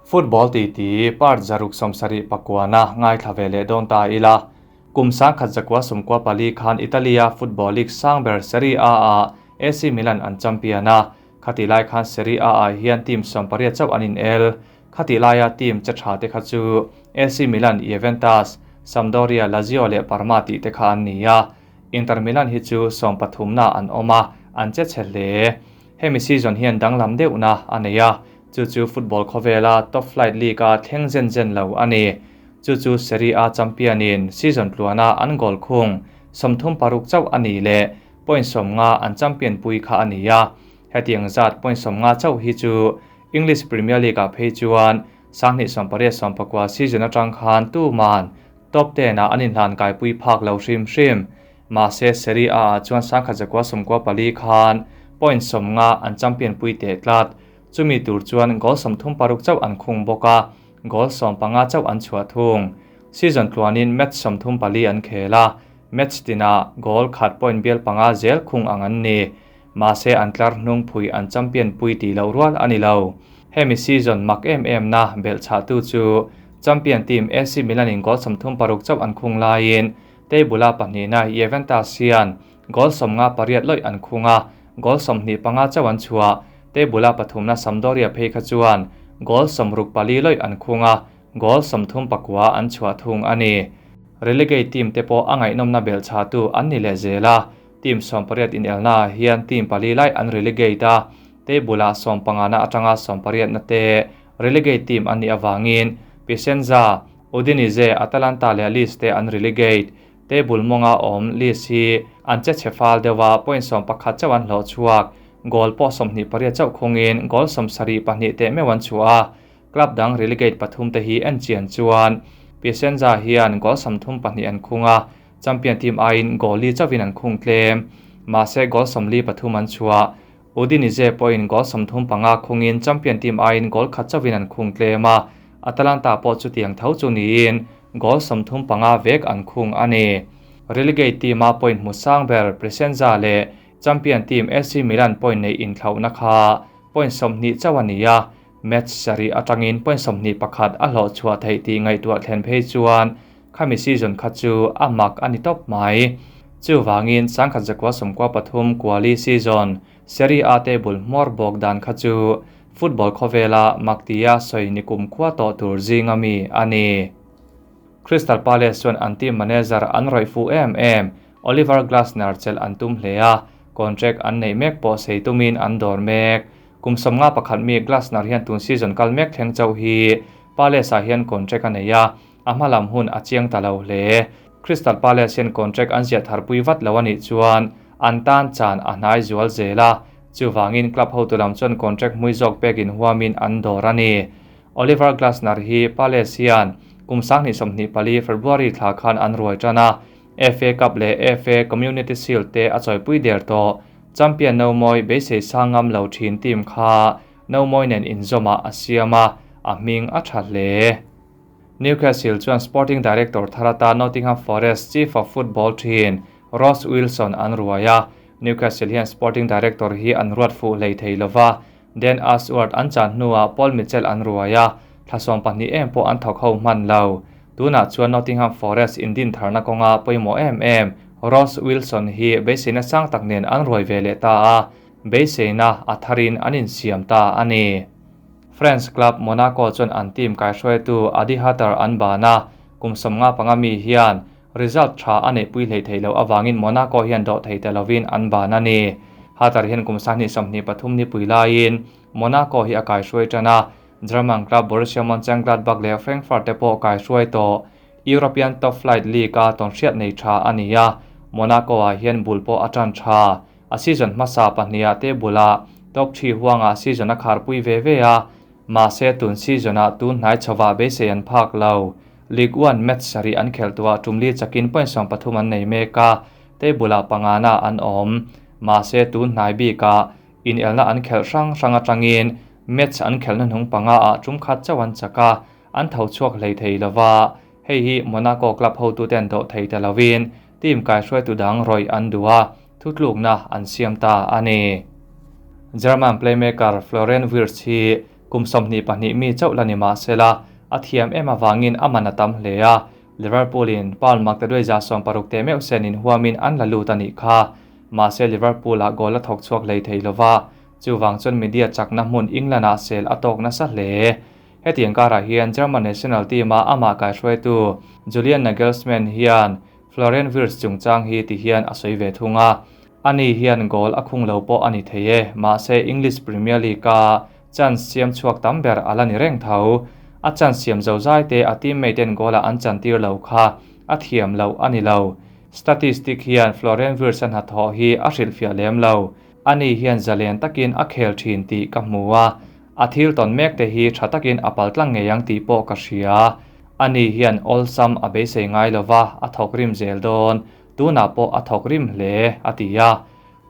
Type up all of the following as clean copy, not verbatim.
Football titi part 179 na ngaithla ve leh dawn ta ila. Kum 1994 khan Italy-a football league sang ber Serie A ah AC Milan an champion a, khatih lai khan Serie A ah hian team 18 chauh an inel. Khatih laia team che tha te kha chu AC Milan, Juventus, Sampdoria, Lazio leh Parma tih te kha an ni a. Inter Milan hi chu 13 na an awm a, an che chhe hle. Hemi season hian danglam deuhna a nei a, chu chu football khawvela top flight league a thleng zen zen lo a ni. Chu chu Serie A champion in season tluana an goal khung 36 chauh a ni leh point 50 an champion pui kha a ni a. Hetiang zat point 50 chauh hi chu English Premier League ah phei chuan 1988 season atang khan tu man top 10 ah an inhlan kai pui phak lo hrim hrim. Mahse Serie A ah chuan 1994 khan point 50 an champion pui te tlat. Chumi tur chuan goal 36 chauh an khung bawk a, goal 15 chauh an chhuah thung. Season tluanin match 34 an khel a, match tina goal khat point bial panga zel khung ang an ni. Mahse an tlar hnung phui an champion pui ti lo rual ani lo. Hemi season mak em em na bel cha tu chu champion team AC Milan in goal 36 chauh an khung laiin table a pahnihna Juventus hian goal 58 loi an khunga, goal 25 chauh an chhuah. Table a pathumna Sampdoria phei kha chuan goal 64 loi an khunga, goal 39 an chhuah thung ani. Relegate team te pawh a ngaihnawmna bel cha tu an ni leh zela. Team 18 in elna hian team pali lai an relegate a, table a 15 na atanga 18 na te relegate team an ni awangin Piacenza, Udinese, Atalanta leh Lecce te an relegate. Table monga awm Lecce hi an che chefal deuha point 11 chauh an hlawh chhuak. Goal pawh 28 chauh khungin goal 72 te meuh an chhuah a. Club dang relegate pathum te hi en chian chuan Piacenza hian goal 32 an khunga, champion team aiin goal li chauhin an khung tlem. Mahse goal 43 an chhuah. Udinese pawhin goal 35 khungin champion team aiin goal khat chauhin an khung tlem a. Atalanta pawh chutiang tho chu niin goal 35 vek an khung a ni. Relegate team a point hmu sang ber Piacenza leh champion team AC Milan point nei inthlauhna kha point 20 chauh a ni a. Match sarih atangin point 21 a hlawh chhuah theih tih ngaihtuah thlen phei chuan khami season kha chu a mak a ni tawp mai. Chuwangin 1993 quali season Serie A table hmawr bawk dan kha chu football khawvela maktia soi nikum khua tawh tur zinga mi a ni. Crystal Palace chuan an team manager an rawih fu em em Oliver Glasner chel an tum hle a, contract an nei mek pawh sei tumin an dawr mek. Kum 51 mi Glasner hian tun season kal mek thleng chauh hi Palace ah hian contract a nei a, a hmalam hun a chiang ta lo hle. Crystal Palace hian contract an ziah tharpui vat lo ani chuan an tan chan a hnai zual zela. Chuwangin club hotu lam chuan contract hmui zawk pekin huamin an dawr a ni. Oliver Glasner hi Palace hian kum 2024 February thla khan an ruai tan a, FA Cup leh FA Community Shield te a chawipui der tawh. Champion no moi beisei sangam lo thin team kha no moi nen inzawma a siam a, a hming a tha hle. Newcastle chuan Sporting Director tharata Nottingham Forest Chief of Football thin Ross Wilson an ruai a. Newcastle hian Sporting Director hi an ruat fu hlei thei lova. Dan Ashworth an chan hnuah Paul Mitchell an ruai a, thlasom pahnih em pawh an thawk ho hman lo. Tunah chuan Nottingham Forest in din tharna kawnga pawimawh em em Ross Wilson hi beiseina sang tak nen an ruai ve leh ta a, beiseina a tharin an insiam ta a ni. French club Monaco chuan an team kai hruaitu Adi Hutter an ban a, kum 55 mi hian result tha a nei pui hlei thei lo awangin Monaco hian dawh thei te lovin an ban a ni. Hutter hian kum 23 ni pui laiin Monaco hi a kai hruai tan a, German club Borussia Mönchengladbach leh Frankfurt te pawh kai hruai tawh. European Top Flight League a tawn hriat nei tha a ni a, Monaco ah hian bul pawh a tan tha. A season hmasa pahniha te bula top 3 huanga season a kharpui ve ve a, mahse tun season ah tun hnai chhowa beisei an phak lo. League 1 match sarih an khel tuah tumli chakin point 13 an nei mek a, table ah pangana an awm. Mahse tun hnai bikah in elna an khel hrang hrang atangin match an khelna hnung panga ah tum khat chauh an chaka, an tho chhuak hlei thei lova. Hei hi Monaco club hotu ten dawh thei te lovin team kai hruai tu dang roi an dua thutlukna an siam ta a ni. German playmaker Florian Wirtz hi Kum 22 mi chauh la ni mah sela, a thiam em avangin a man a tam hle a, Liverpool in pound 160 teh meuh sen in huamin an la lut a nih kha. Mahse Liverpool ah goal a thawk chhuak hlei thei lova, chuvang chuan media chakna hmun England ah sel a tawk nasa hle. Hetiang karah hian German national team a amah kaihruaitu Julian Nagelsmann hian Florian Wirtz chungchang hi ti hian a sawi ve thung a, Ani hian goal a khung lo pawh a ni thei e, mahse English Premier League a chance siam chhuak tam ber a la ni reng tho. A chance siam zo zai te a teammate ten goal ah an chantir lo kha a thiam loh a ni lo. Statistic hian Florian Wirtz a hnathawh hi a hrilhfiah lem lo. Ani hian zalen takin a khel thin tih ka hmu a, a thil tawn mek te hi tha takin a paltlang ngei ang tih pawh ka hria. Ani hian awlsam a beisei ngai lova a thawk rim zel dawn. Tunah pawh a thawk rim hle, a ti a.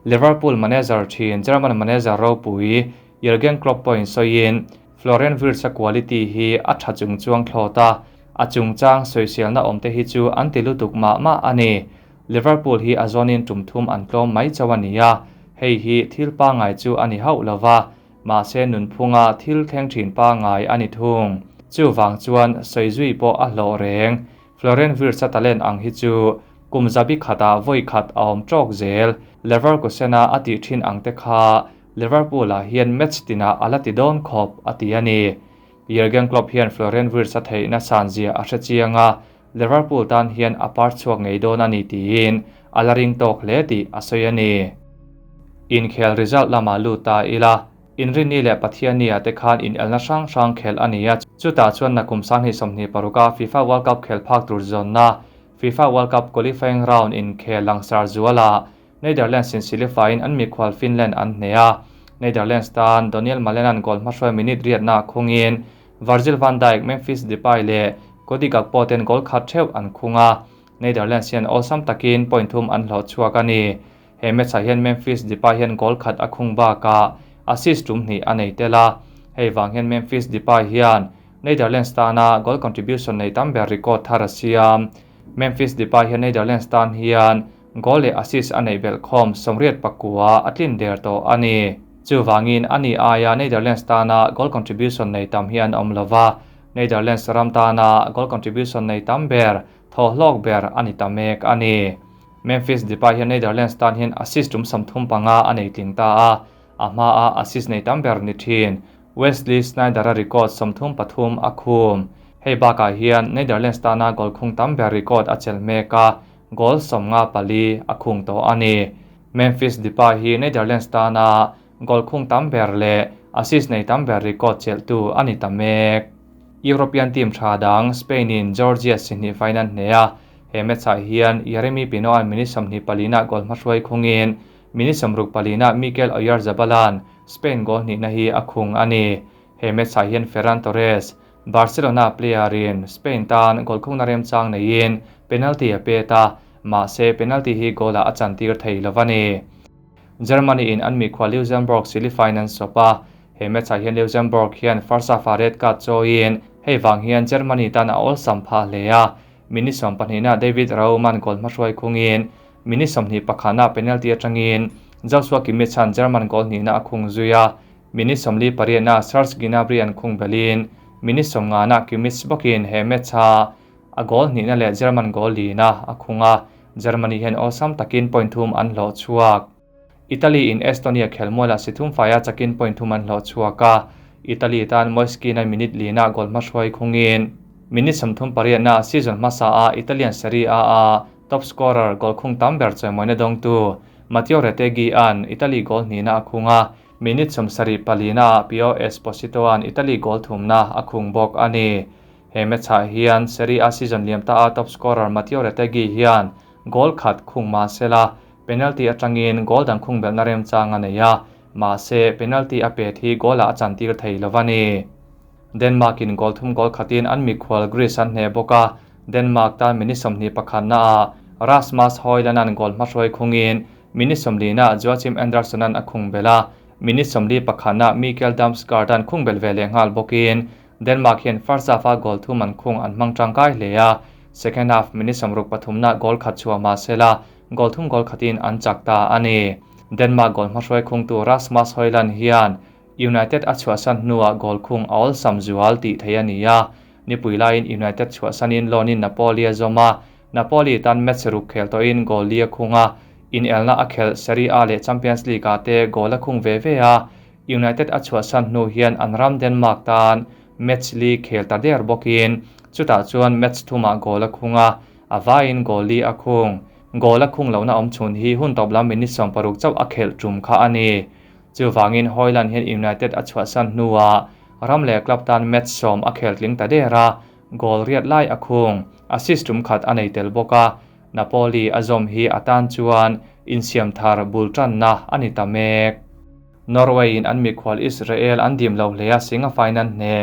Liverpool manager thin German manager ropui Jurgen Klopp pawhin sawiin, Florian Wirtz-a quality hi a tha chung chuang thlawt a, a chungchang sawiselna awmte hi chu an ti lutuk mah mah a ni. Liverpool hi a zawnin tum thum an tlawm mai chauh a ni a, hei hi thil pangngai chu a ni hauh lo va, mahse nunphunga thil thleng thin pangngai a ni thung. Chuvang chuan sawizui pawh a hlawh reng. Florian Wirtz-a talent ang hi chu kum zabi khatah vawi khat a awm tawk zel. Leverkusen-a a tih thin ang te kha Liverpool-ah hian match tinah a la ti dawn khawp, a ti a ni. Jurgen Klopp hian Florian Wirtz-a theihna san zia a hre chiang a, Liverpool tan hian a par chhuak ngei dawn a ni tiin a la ring tawk hle tih a sawi a ni. Inkhel result lamah lut ta ila. Inrinni leh Pathianni-ah te khan inelna hrang hrang khelh a ni a, chutah chuan nakum 2026 a FIFA World Cup khelh phak tur zawnna FIFA World Cup Qualifying Round inkhel langsar zualah Netherlands in silifaiin an mikhual Finland an hneh a, Netherlands tan Donyell Malen-a'n goal hmahruai minute riatna khungin Virgil van Dijk, Memphis Depay leh Cody Gakpo ten goal khat theuh an khung a, Netherlands hian awlsam takin point thum an hlawh chhuak a ni. He match-ah hian Memphis Depay hian goal khat a khung bakah assist tum hnih a nei tel a. Hei vang hian Memphis Depay hian Netherlands tana goal contribution nei tam ber record thar a siam. Memphis Depay hian Netherlands tan hian goal leh assist a neih belh khawm 89 a tlin der tawh a ni. Chuvangin a ni aia Netherlands tana goal contribution nei tam hi an awm lova, Netherlands ram tana goal contribution nei tam ber thawhlawk ber a ni ta mek a ni. Memphis Depay hian Netherlands tan hian assist tum 35 a nei tling ta a, a hmaa assist nei tam ber ni thin Wesley Sneijder-a record 33 a khum. Hei bakah hian Netherlands tana goal khung tam ber record a chelh mek a, goal 54 a khung tawh a ni. Memphis Depay hi Netherlands tana goal khung tam ber leh assist nei tam ber record chelhtu a ni ta mek. European team tha dang Spain-in Georgia sihnih final hneh a, he match-ah hian Yeremy Pino-a'n minute 24-ah goal hmahruai khungin minute 64-ah Mikel Oyarzabal-a'n Spain goal hnihna hi a khung a ni. He match-ah hian Ferran Torres, Barcelona player-in Spain tan goal khungna remchang neiin penalty a pet a, mahse penalty hi goal-ah a chantir thei lo a ni. Germany-in an mikhual Luxembourg silifain an sawp a, he match-ah hian Luxembourg hian first half-ah red card chawiin hei vang hian Germany tan a awlsam phah hle a, minute 12-ah David Raum-a'n goal hmahruai khungin minute 21-ah penalty atangin Joshua Kimmich-a'n German goal hnihna a khung zui a, minute 48-ah Serge Gnabry an khung belin minute 50-ah Kimmich bawkin he match-a a goal hnihna leh German goal lina a khung a, Germany hian awlsam takin point thum an hlawh chhuak. Italy in Estonia khelmualah si thum faia chakin point thum an hlawh chhuak a, Italy tan Moise Kean-a minute lina goal hmahruai khungin minute 38-na season hmasa a Italian Serie A a top scorer goal khung tam ber chawimawina dawngtu Matteo Retegui-a'n Italy goal hnihna a khung a, minute 74-ah Pio Esposito-a'n Italy goal thumna a khung bawk a ni. He match-ah hian Serie A season liam ta a top scorer Matteo Retegui hian goal khat khung mahsela penalty atangin goal dang khung belhna remchang a nei a, mahse penalty a pet hi goal-ah a chantir thei lo a ni. Denmark-in goal thum goal khatin an mikhual Greece an hneh bawk a, Denmark tan minute 21-ah Rasmus Højlund-a'n goal hmahruai khungin minute 40-ah Joachim Andersen-a'n a khung belh a, minute 41-ah Mikkel Damsgaard-a'n khung belh ve leh nghal bawkin Denmark hian first half-a goal thum an khung an hmang tangkai hle a, second half minute 63-ah goal khat chhuah mahsela goal thum goal khatin an chak ta a ni. Denmark goal hmahruai khungtu Rasmus Højlund hian United a chhuahsan hnuah goal khung a awlsam zual tih theih a ni a, nipui laiin United chhuahsanin loan-in Napoli a zawm a, Napoli tan match ruk khel tawhin goal li a khung a, inelna a khelh Serie A leh Champions League-ah te goal a khung ve ve a, United a chhuahsan hnu hian an ram Denmark tan match li khel ta der bawkin chutah chuan match thumah goal a khung a, a vaiin goal li a khung. Goal a khung lohna awm chhun hi hun tawp lam minute 60 chauh a khelh tum kha a ni. Chuvangin Hojlund hian United a chhuahsan hnuah ram leh club tan match 10 a khel tling ta der a, goal riat lai a khung, assist tum khat a nei tel bawk a, Napoli a zawm hi a tan chuan insiam thar bul tanna a ni ta mek. Norway in an mikhual Israel an dim lo hle a singa fainan hne.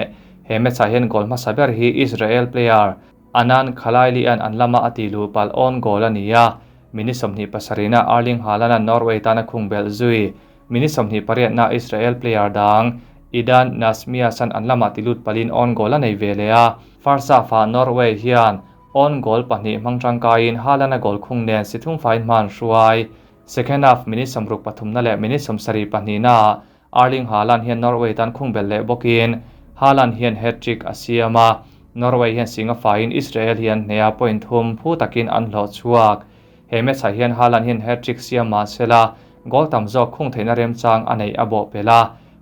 He match-ah hian goal hmasa ber hi Israel player Anan Khalaili-an an lama a ti lu pal own goal a ni a, minute 27 na Erling Haaland-an Norway tan a khung belh zui. Minute 28 na Israel player dang Idan Nasmias-an an lama ti lut palin own goal a nei ve leh a. First half-ah Norway hian own goal pahnih hmang tangkaiin Haaland-a goal khung nen si thum fain hman hruai. Second half minute 63 na leh minute 72 na Erling Haaland hian Norway tan khung belh leh bawkin Haaland hian hat-trick a siam a, Norway hian singa faiin Israel hian hnea point thum phu takin an hlawh chhuak. He match-ah hian Haaland hian hat-trick siam mah sela goal tam zawk khung theihna remchang a nei a bawh pel a,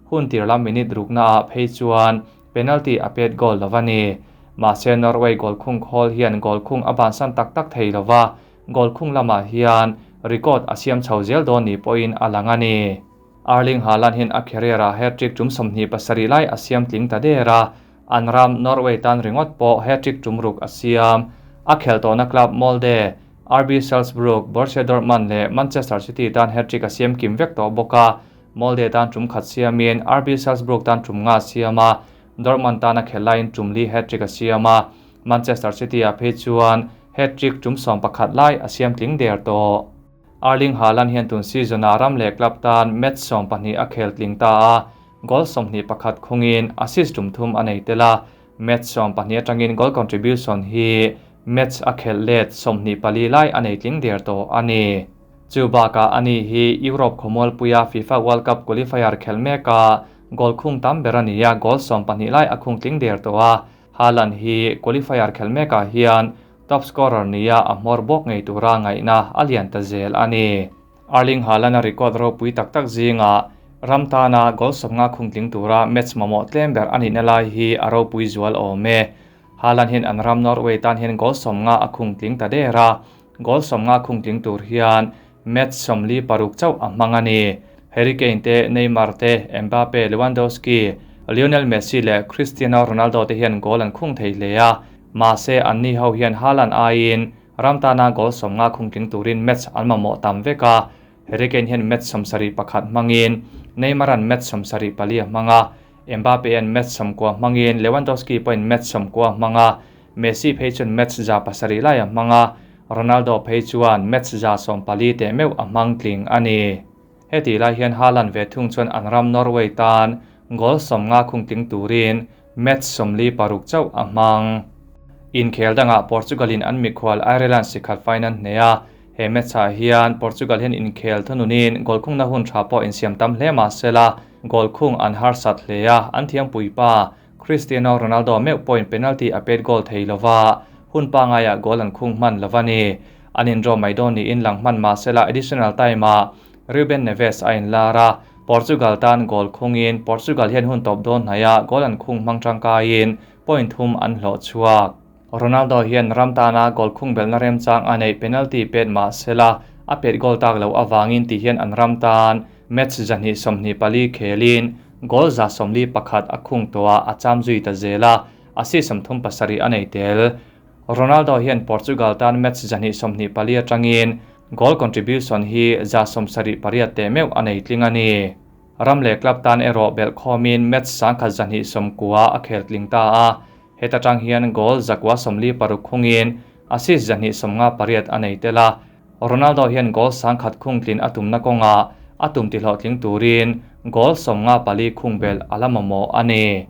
hun tir lam minute rukna ah phei chuan penalty a pet goal lo a ni. Mahse Norway goal khung khawl hian goal khung a bansan tak tak thei lova, goal khung lamah hian record a siam chho zel dawn ni pawhin a lang a ni. Erling Haaland hian a career-ah hat-trick tum 27 lai a siam tling ta der a, an ram Norway tan ringawt pawh hat-trick tum ruk a siam. A khel tawhna club Molde, RB Salzburg, Borussia Dortmund leh Manchester City tan hat-trick a siam kim vek tawh bawk a, Molde tan tum khat siamin RB Salzburg tan tum nga siam a, Dortmund tan a khel laiin tum li hat-trick a siam a, Manchester City-ah phei chuan hat-trick tum 11 lai a siam tling der tawh. Erling Haaland hian tun season-ah ram leh club tan match 12 a khel tling ta a, goal 21 khungin assist tum thum a nei tel a, match 12 atangin goal contribution hi match a khel let 24 lai a nei tling der tawh a ni. Chu bakah ani hi Europe khawmualpuia FIFA World Cup qualifier khel meka goal khung tam ber a ni a, goal 12 lai a khung tling der tawh a. Haaland hi qualifier khel meka hian top scorer nia a hmawr bawk ngei tura ngaihna a lian ta zel a ni. Erling Haaland a record ropui tak tak zinga ram tana goal 50 khung tling tura match mamawh tlem ber ani na lai hi a ropui zual awm e. Haaland hian an ram Norway tan hian goal 50 a khung tling ta der a, goal 50 khung tling tur hian match 46 chauh a hmang a ni. Harry Kane te, Neymar te, Mbappe, Lewandowski, Lionel Messi leh Cristiano Ronaldo te hian goal an khung thei hle a, mahse an ni ho hian Haaland aiin ram tana goal 50 khung tling turin match an mamawh tam vek a. Harry Kane hian match 71 hmangin Neymar an match 74 a hmang a, Mbappe an match 90 hmangin Lewandowski pawhin match 90 hmang a, Messi phei chuan match 700 lai a hmang a, Ronaldo phei chuan match 140 te meuh a hmang tling a ni. Heti lai hian Haaland ve thung chuan an ram Norway tan goal 50 khung tling turin match 46 chauh a hmang. Inkhel dangah Portugal-in an mikhual Ireland sikhat fainan hne a, he match-ah hian Portugal hian inkhel thununin goal khungna hun tha pawh insiam tam hle mah sela goal khung an harsat hle a, an thiam puipa Cristiano Ronaldo meuh pawhin penalty a pet goal thei lova, hun pangaiah goal an khung hman lova ni. An indraw mai dawn niin lang hman mah sela additional time-ah Ruben Neves a inlar a, Portugal tan goal khungin Portugal hian hun tawp dawn hnaia goal an khung hmang tangkaiin point thum an hlawh chhuak. Ronaldo hian ram tana goal khung belna remchang a neih penalty pet mah sela a pet goal tak lo awangin ti hian an ram tan match 224 khelin goal 141 a khung tawh a cham zui ta zel a, assist 37 a nei tel. Ronaldo hian Portugal tan match 224 atangin goal contribution hi 78 te meuh a nei tling a ni. Ram leh club tan erawh belh khawmin match 129 a khel tling ta a, heta tang hian goal 146 khungin assist 258 a nei tel a. Ronaldo hian goal 100 khung tlin a tumna kawnga a tum ti hlawh tling turin goal 54 khung bel a la mamawh a ni.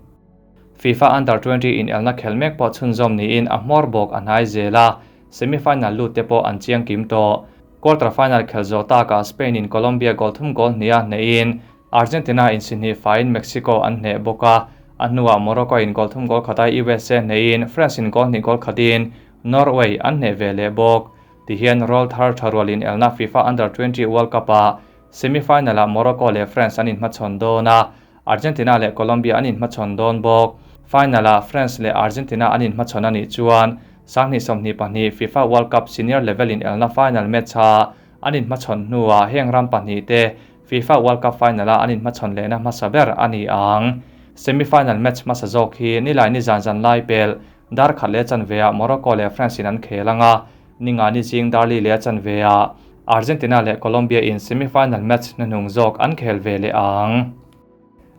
FIFA Under 20 in elna khel mek pawh chhunzawm niin a hmawr bawk a hnai zel a, semi-final lut te pawh an chiang kim tawh. Quarter final khel zawh takah Spain in Colombia goal thum goal hnih a hneihin Argentina in si hnih faiin Mexico an hneh bawk a, a hnuah Morocco in goal thum goal khata USA hnehin France in goal hnih goal khatin Norway an hneh ve leh bawk. Tihian rawlthar tha rual inelna FIFA Under 20 World Cup ah semi-final ah Morocco leh France an inhmachhawn dawn a, Argentina leh Colombia an inhmachhawn dawn bawk. Final ah France leh Argentina an inhmachhawn a nih chuan 2022 FIFA World Cup senior level inelna final match a an inhmachhawn hnuah heng ram pahnih te FIFA World Cup final a an inhmachhawn lehna hmasa ber a ni ang. Semi-final match hmasa zawk hi nilai ni zan zan lai pel dar khat leh chanve ah Morocco leh France in an khel anga, ninga ni zing darli leh chanve ah Argentina leh Colombia in semi-final match hnuhnung zawk an khel ve leh ang.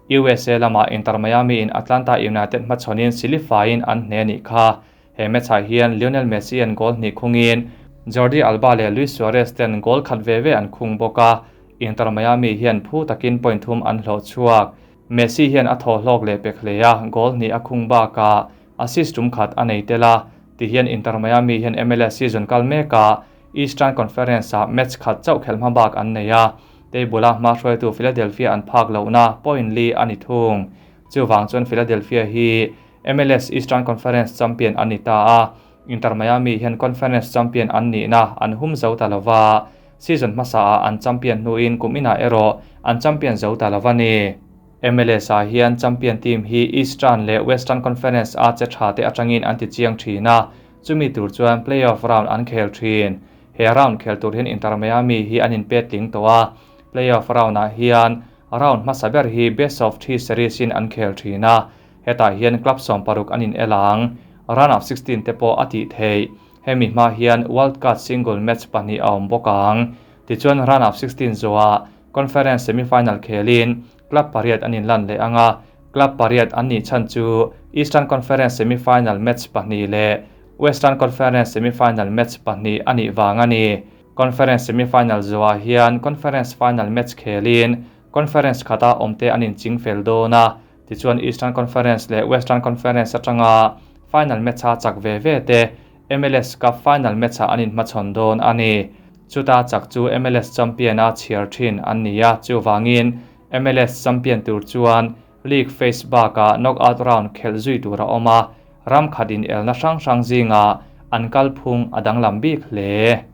USA lama Inter Miami in Atlanta United hmachhawnin silifaiin an hne anih kha. He match ah hian Lionel Messi an goal hnih khungin Jordi Alba leh Luis Suarez ten goal khat ve ve an khung bawk a. Inter Miami hian phu takin point thum an hlawh chhuak. Messi hian a thaw hlawk leh pek hle a, goal hnih a khung bakah assist tum khat a nei tel a. Tihian Inter Miami hian MLS season kal mekah Eastern Conference ah match khat chauh khelh hma bak an nei a. Table a hma hruaitu Philadelphia an phak lohna point li a ni thung. Chuvang chuan Philadelphia hi MLS Eastern Conference champion an ni ta a, Inter Miami hian Conference champion an nihna an hum zo ta lova, season hmasa ah an champion hnuin kum inah erawh an champion zo ta lova ni. MLS ah hian champion team hi Eastern leh Western Conference a che tha te atangin an ti chiang thin a, chumi tur chuan playoff round an khel thin. He round khel tur hian Inter Miami hi an inpet tling tawh a, playoff round ah hian round hmasa ber hi best of three series in an khel thin a, hetah hian club 16 an in el ang. Round of 16 te pawh a tih theih. Hemi hma hian World Cup single match pahnih a awm bawk ang. Tichuan round of 16 zawhah conference semi-final khelin club pariat an inlan leh anga, club pariat an nih chhan chu Eastern Conference semi-final match pahnih leh Western Conference semi-final match pahnih a nih vang a ni. Conference semi-final zawhah hian conference final match khelin conference khata awmte an inching fel dawn a. Tichuan Eastern Conference leh Western Conference atanga final match a chak ve ve te MLS Cup final match ah an inhmachhawn dawn a ni. Chuta chak chu MLS champion a chhiar thin an ni a, chuvangin MLS champion tur chuan league phase bakah knockout round khelh zui tur a awm a, ram khat in elna hrang hrang zinga an kalphung a danglam bik hle.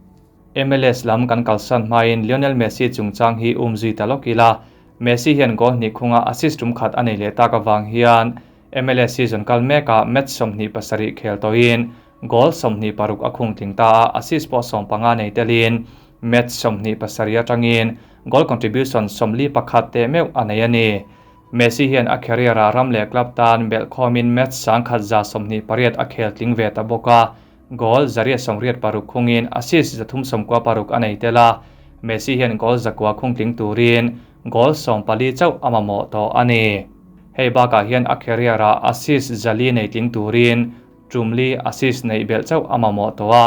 MLS lam kan kalsan hmain Lionel Messi chungchang hi um zui ta lawk ila, Messi hian goal hnih khunga assist tum khat a nei leh tak awang hian MLS season kal mekah match 27 khel tawhin goal 26 a khung tling ta a, assist pawh 15 nei telin match 27 atangin goal contribution 41 te meuh a nei a ni. Messi hian a career a ram leh club tan belh khawmin match 128 a khel tling ve ta bawk a, goal 186 khungin assist 396 a nei tel a. Messi hian goal zakua khung tling turin goal 14 chauh a mamawh tawh a ni. Hei bakah hian a career a assist zali nei tling turin tumli assist nei belh chauh a mamawh tawh a.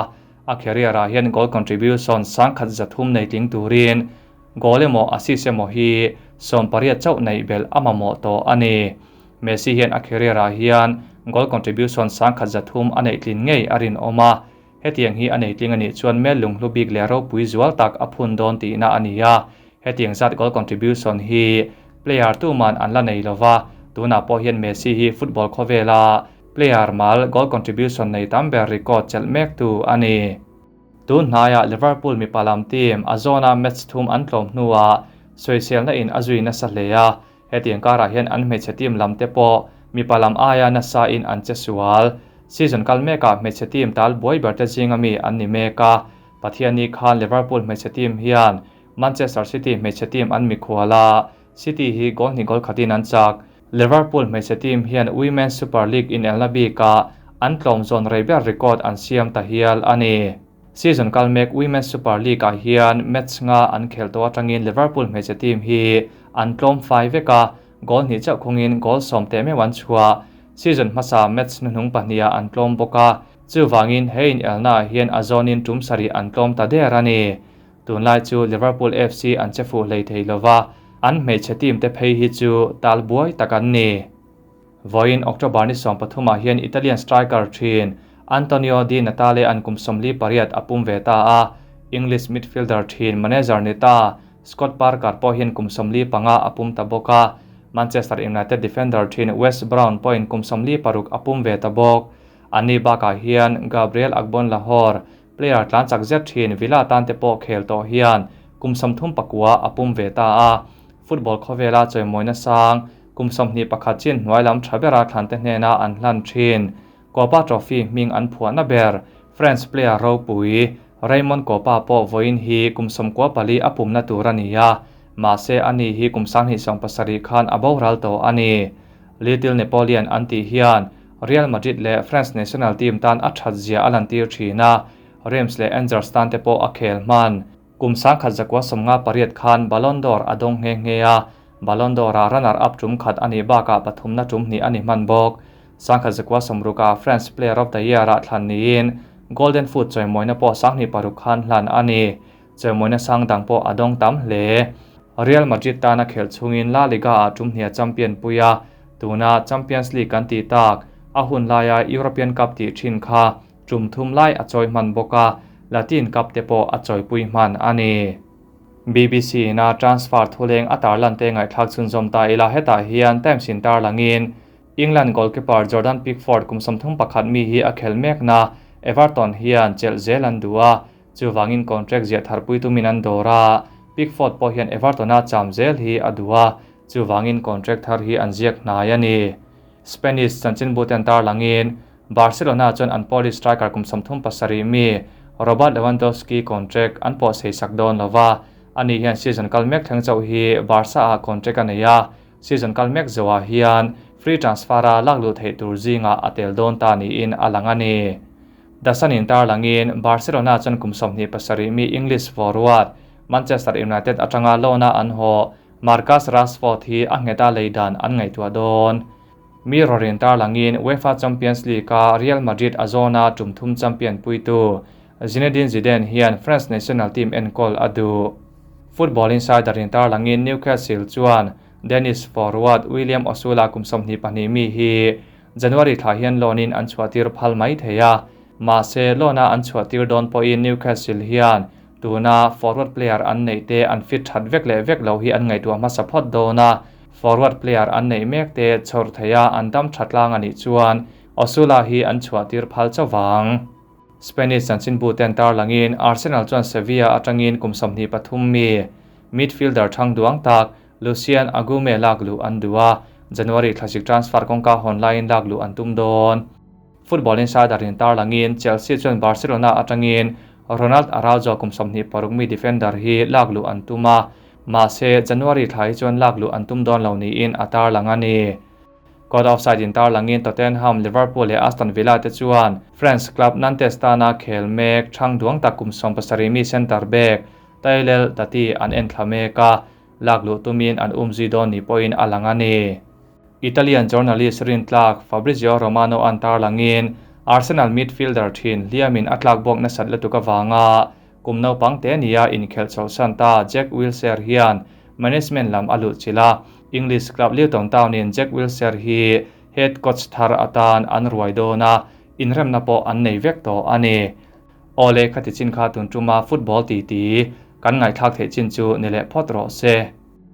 A career ah hian goal contribution 103 nei tling turin goal emaw assist emaw hi 18 chauh nei belh a mamawh tawh a ni. Messi hian a career ah hian goal contribution 103 a nei tlin ngei a rin awm a. Hetiang hi a nei tling anih chuan mel lunghlu bik leh ropui zual tak a phun dawn tihna a ni a. Hetiang zat goal contribution hi player tu man an la nei lova, tunah pawh hian Messi hi football khawvela player mal goal contribution nei tam ber record chelh mek tu a ni. Tun hnaiah Liverpool mi palam team a zona match thum an tlawm hnuah sawiselna in a zui nasa hle a. Hetiang karah hian an hmeichhe team lam te pawh mi palam aia nasa in an che sual. Season kal mekah hmeichhe team tal buai ber te zinga mi an ni mek a. Pathiani khan Liverpool hmeichhe team hian Manchester City hmeichhe team an mikhuala, City hi goal hnih goal khatin an chak. Liverpool hmeichhe team hian Women's Super League in elna bikah an tlawm zawn rei ber record an siam ta hial a ni. Season kal mek Women's Super League ah hian match nga an khel tawh atangin Liverpool hmeichhe team hi an tlawm fai vek a, goal hnih chauh khungin goal 10 te meuh an chhuah. Season hmasa match hnuhnung pahnih ah an tlawm bawk a, chuvangin he in elna ah hian a zawnin tum sarih an tlawm ta der a ni. Tunlai chu Liverpool FC an che fuh hlei thei lova, an hmeichhe team te phei hi chu tal buai tak an ni. Vawiin October ni 13 ah hian Italian striker thin Antonio Di Natale an kum 48 a pum ve ta a. English midfielder thin manager ni ta Scott Parker pawh hian kum 45 a pum ta bawk a, Manchester United defender thin Wes Brown pawhin kum 46 a pum ve ta bawk. Anni bakah hian Gabriel Agbonlahor, player tlan chak zet thin Villa tan te pawh khel tawh hian kum 39 a pum ve ta a. Football khawvela chawimawina sang kum 21 chin hnuai lam tha bera thlan te hnena an hlan thin. Kopa Trophy hming an phuahna ber France player ropui Raymond Kopa pawh vawiin hi kum 94 a pumna tur a ni a, mahse ani hi kum 2017 khan a boral tawh a ni. Little Napoleon an tih hian Real Madrid leh France national team tan a that zia a lan tir thin a, Reims leh Angers tan te pawh a khel hman. Kum 1958 khan Ballon d'Or a dawng nghe nghe a, Ballon d'Or a runner up tum khat ani bakah pathumna tum hnih ani hman bawk. 1960 a France Player of the Year a thlan niin Golden Foot chawimawina pawh 2006 khan hlan ani. Chawimawina sang dang pawh a dawng tam hle. Real Madrid tana khel chungin La Liga a tum hnia champion puia, tuna Champions League kan ti tak a hun laia European Cup ti thin kha tum thum lai a chawi hman bawka, Latin Cup te pawh a chawi pui hman ani. BBC na transfer thuleng a tarlan te ngai thlak chhun zawm ta ila hetah hian Times in tarlangin England goalkeeper Jordan Pickford kum 31 mi hi a khel mek na Everton hian chelh zel an duh a, chuwangin contract zia tharpui tumin an dawra. Pickford pawh hian Everton a cham zel hi a duh a, chuwangin contract thar hi an ziak hnai ani. Spanish chanchin buten tarlangin Barcelona chuan an Polish striker kum 37 mi Robert Lewandowski contract an pawh sei sak dawn lova, ani hian season kal mek thleng chauh hi Barca a contract a nei a, season kal mek zoah hian free transfer a laklu theih tur zinga a tel dawn ta niin a lang ani. The Sun in tarlangin Barcelona chuan kum 27 mi English forward Manchester United atanga loan-a an haw Marcus Rashford hi a ngheta leidan an ngaihtuah dawn. Mirror in tarlangin UEFA Champions League a Real Madrid a zona tum thum champion puitu Zinedine Zidane hian France national team enkawl a duh. Football Insider in tarlangin Newcastle chuan Danish forward William Osula kum 22 mi hi January thla hian loan in an chhuahtir phal mai thei a, mahse loan a an chhuahtir dawn pawhin Newcastle hian tuna forward player an nei te an fit that vek leh vek lo hi an ngaihtuah hmasa phawt dawn a, forward player an nei mek te chhawr thei a an dam that tlang ani chuan Osula hi an chhuahtir phal chawang. Spanish chanchin bu ten tarlangin Arsenal chuan Sevilla atangin kum 23 mi midfielder thang duang tak Lucien Agume laklu an duh a, January thlasik transfer kawngka hawn laiin laklu an tum dawn. Football Insider in tarlangin Chelsea chuan Barcelona atangin Ronald Araujo kum 26 mi defender hi laklu an tum a, mahse January thla hi chuan laklu an tum dawn lo niin a tarlang ani. Caught offside in tarlangin Tottenham, Liverpool leh Aston Villa te chuan France club Nantes tana khel mek thang duang tak kum 17 mi center back Tylel Tati an en thla mek a, laklu tumin an umzui dawn ni pawhin a lang ani. Italian journalist rin tlak Fabrizio Romano an tarlangin Arsenal midfielder thin hliamin a tlak bawk nasat lutuk awanga kum naupang te nia inkhelh chawlhsan ta Jack Wilshere hian management lam a luh chila. English club Luton Town in Jack Wilshere hi head coach thar atan an ruai dawn a, inremna pawh an nei vek tawh ani. Ole khati chin kha tun tuma football ti ti kan ngaithlak theih chin chu ni leh phawt rawh se.